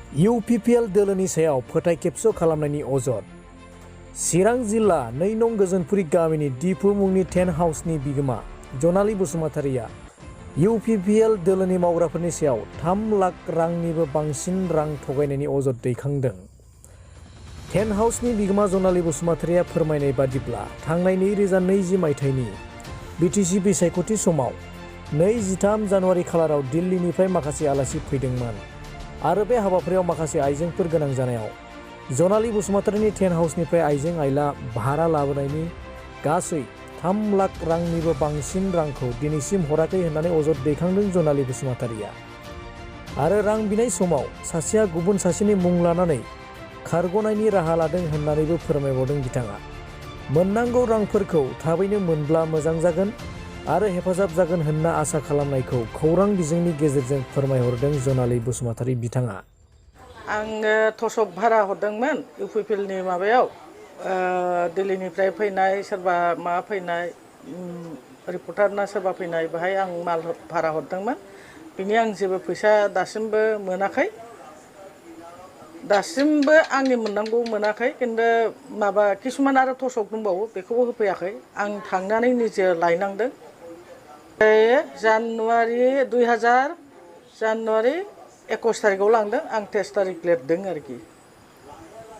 UPPL दोलोनि सायाव फोथाय खेबस' खालामनायनि अजद। चिरां जिल्ला 2 नं गोजोनपुरि गामिनि दिपु मुंनि टेन्ट हाउसनि बिगोमा जनाली बसुमतारिया UPPL दोलोनि मावग्राफोरनि सायाव 3 लाख रांनिबो बांसिन रां थगायनायनि अजद दैखांदों। टेन्ट हाउसनि बिगोमा जनाली बसुमतारिया फोरमायनाय बादिब्ला थांनाय 2020 मायथाइनि BTC बिसायख'थि समाव 23 जानुवारि खालाराव दिल्लीनिफ्राय माखासे आलासि फैदोंमोन आरो बे हाबाफारियाव माखासे आइजेंफोर गोनां जानायाव जनाली बसुमतारिनि टेन्ट हाउसनिफ्राय आइजें आइला भारा लाबोनायनि गासै 3 लाख रांनिबो बांसिन रांखौ दिनैसिम हराखै होननानै अजद दैखांदों जनाली बसुमतारिया। आरो रां बिनाय समाव सासेया गुबुन सासेनि मुं लानानै खारग'नायनि राहा लादों होननानैबो फोरमायबावदों बिथाङा। मोननांगौ रांफोरखौ थाबैनो मोनब्ला मोजां जागोन आरो हेफाजाब जागोन होनना आसा खालामनायखौ खौरां बिजोंनि गेजेरजों फोरमायहरदों जनाली बसुमतारि बिथाङा। आङो थसक भारा हरदोंमोन UPPLनि माबायाव दिल्लीनिफ्राय फैनाय सोरबा माबा फैनाय रिपर्टार ना सोरबा फैनाय बाहाय आं माल भारा हरदोंमोन। बिनि आं जेबो फैसा दासिमबो मोनाखै। दासिमबो आंनि मोननांगौ मोनाखै, खिन्थु माबा किसुमान आरो थसक दंबावो बेखौबो होफैयाखै। आं थांनानै निजे लायनांदों। जानुवारि 2000 जानुवारि 21 तारिखआव लांदों। आं 23 तारिख लिरदों आरोखि।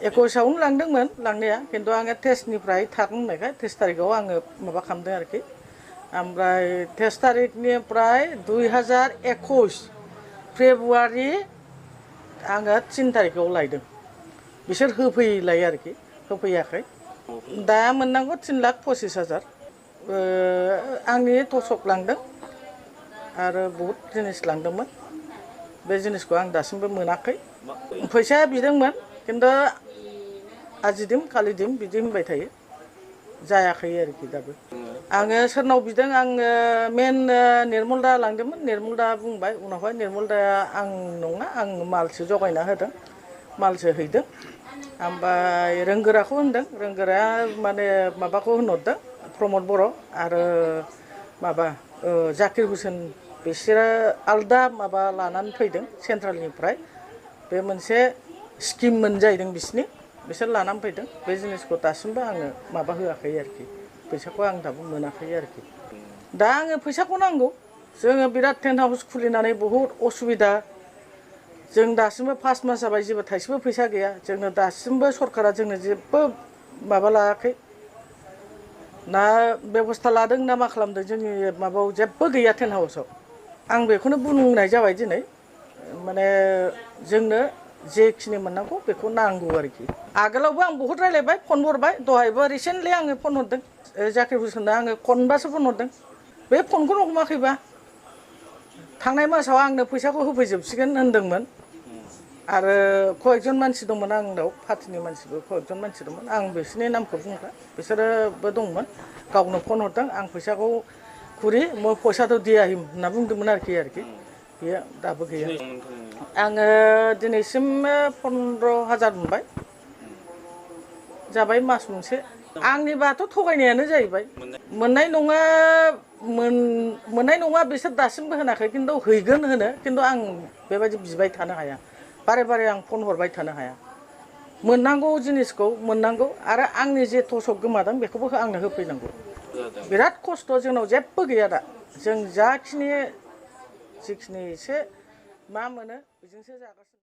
21आवनो लांदोंमोन लांनाया, खिन्थु आङो 23निफ्राय थागोन होननायखाय 23 तारिखआव आङो माबा खालामदों आरोखि। ओमफ्राय 23 तारिखनिफ्राय 2021 फेब्रुवारि आङो 3 तारिखआव लायदों। बिसोर होफैलाय आरोखि, होफैयाखै। दा मोननांगौ 3,25,000। आंनि थसक लांदों आरो बहुद जिनिस लांदोंमोन। बे जिनिसखौ आं दासिमबो मोनाखै। फैसाया बिदोंमोन, खिन्थु आजि दिम खालि दिम बिदि होनबाय थायो, जायाखै आरोखि दाबो। आङो सोरनाव बिदों, आङो मेन निर्मल दा लांदोंमोन। निर्मल दा बुंबाय, उनावहाय निर्मल दाया आं नङा, आं मालसो जगायना होदों, मालसो हैदों। ओमफ्राय रोंगोराखौ होनदों, रोंगोराया माने माबाखौ होनहरदों प्रमद बर' आरो माबा जाकिर हुसेन, बिसोरो आलदा माबा लानानै फैदों सेन्ट्रेलनिफ्राय। बे मोनसे स्किममोन जाहैदों बिसोर लानानै फैदों। बे जिनिसखौ दासिमबो आङो माबा होआखै आरोखि, फैसाखौ आं दाबो मोनाखै आरोखि। दा आङो फैसाखौ नांगौ। जोङो बिराद टेन्ट हाउस खुलिनानै बहुद असुबिदा। जों दासिमबो 5 मास जाबाय, जेबो थाइसेबो फैसा गैया। जोंनो दासिमबो सरकारा जोंनो जेबो माबा लायाखै, ना बेबस्था लादों ना मा खालामदों। जोंनि माबायाव जेबो गैया टेन्ट हाउसआव। आं बेखौनो बुंनाय जाबाय दिनै, माने जोंनो जेखिनि मोननांगौ बेखौ नांगौ आरोखि। आगोलावबो आं बहुद रायलायबाय, फन हरबाय। दहायबो रिसेन्टलि आङो फन हरदों जाकिर हुसेननो, आङो खनबासो फन हरदों। बे फनखौनो हमाखैबा। थांनाय मासाव आंनो फैसाखौ होफैजोबसिगोन होनदोंमोन। आरो कयेकजन मानसि दंमोन आंनाव, पार्टिनि मानसिबो कयेकजन मानसि दंमोन। आं बिसोरनि नामखौ बुंला, बिसोरोबो दंमोन। गावनो फन हरदों, आं फैसाखौ खुरि मैं पैसा तो दिया ही होनना बुंदोंमोन आरोखि। बेयो दाबो गैया। आङो दिनैसिम 15,000 मोनबाय, जाबाय मास मोनसे। आंनिबाथ' थगायनायानो जाहैबाय। मोननाय नङा बिसोर दासिमबो होनाखै, खिन्थु हैगोन होनो। खिन्थु आं बेबायदि बिबाय थानो हाया, बारे बारे आं फन हरबाय थानो हाया। मोननांगौ जिनिसखौ मोननांगौ, आरो आंनि जे थसक गोमादों बेखौबो आंनो होफैनांगौ। बिराद खस्थ', जोंनाव जेबो गैया दा। जों जिखिनि एसे मा मोनो बेजोंसो जागासिनो।